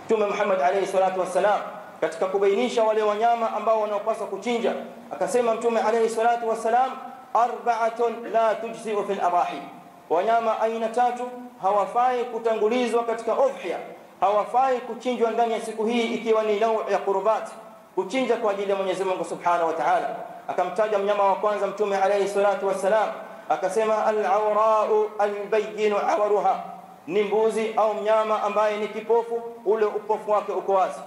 Mtume Muhammad alayhi salatu wassalam katika kubainisha wale wanyama ambao wanaopaswa kuchinja, akasema Mtume alayhi salatu wassalam, arba'atun la tujzi'u fil adahi, wanyama aina tatu hawafai kutangulizwa katika udhiya, hawafai kuchinjwa ndani ya siku hii, ikiwa ni nau ya qurbat, kuchinja kwa ajili ya Mwenyezi Mungu Subhanahu wa Ta'ala. Akamtaja mnyama wa kwanza Mtume alayhi salatu wassalam akasema, al-awra'u al-bayyinu awaruha, ni mbuzi au mnyama ambaye ni kipofu, ule upofu wake uko wazi.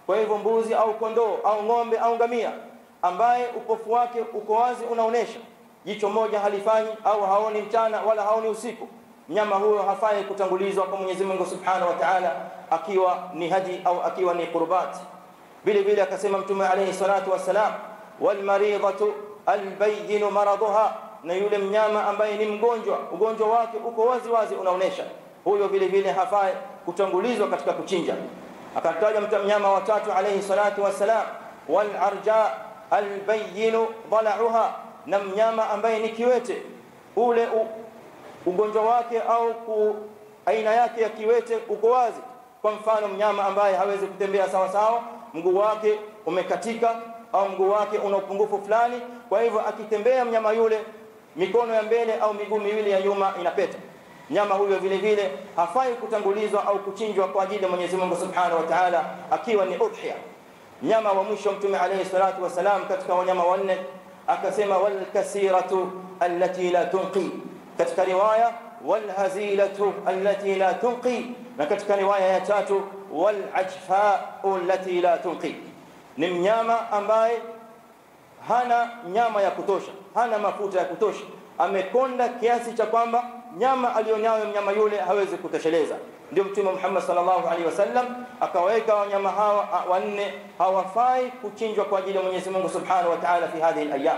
Kwa hivyo mbuzi au kondoo au ng'ombe au ngamia ambaye upofu wake uko wazi, unaonesha jicho moja halifanyi au haoni mchana wala haoni usiku, mnyama huyo hafai kutangulizwa kwa Mwenyezi Mungu Subhanahu wa Ta'ala akiwa ni haji au akiwa ni qurbat. Vile vile akasema Mtume alayhi salatu wassalam, wal maridatu albayyin maraduha, na yule mnyama ambaye ni mgonjwa, ugonjwa wake uko wazi wazi unaonesha, huyo vile vile hafai kutangulizwa katika kuchinja. Akataja mnyama wa tatu alayhi salatu wassalam, wal arja albayyin dalauha, na mnyama ambaye ni kiwete, ule ugonjwa wake au aina yake ya kiwete uko wazi. Kwa mfano mnyama ambaye hawezi kutembea sawa sawa, mguu wake umekatika au mguu wake una upungufu fulani, kwa hivyo akitembea mnyama yule mikono ya mbele au miguu miwili ya nyuma inapeta, mnyama huyo vile vile hafai kutangulizwa au kuchinjwa kwa ajili ya Mwenyezi Mungu Subhanahu wa Ta'ala akiwa ni udhiya. Mnyama wa mwisho Mtume alayhi salatu wasalam katika wanyama wanne akasema, wal kasiratu allati la tunqi, katika riwaya wal hazilatu allati la tunqi, na katika riwaya ya tatu wal ajfa'u allati la tunqi, ni mnyama ambaye hana nyama ya kutosha, hana mafuta ya kutosha, amekonda kiasi cha kwamba nyama alionayo mnyama yule hawezi kutosheleza. Ndio Mtume Muhammad sallallahu alaihi wasallam akaweka wanyama hawa wanne hawafai kuchinjwa kwa ajili ya Mwenyezi Mungu Subhanahu wa Ta'ala fi hadhihi al-ayyam.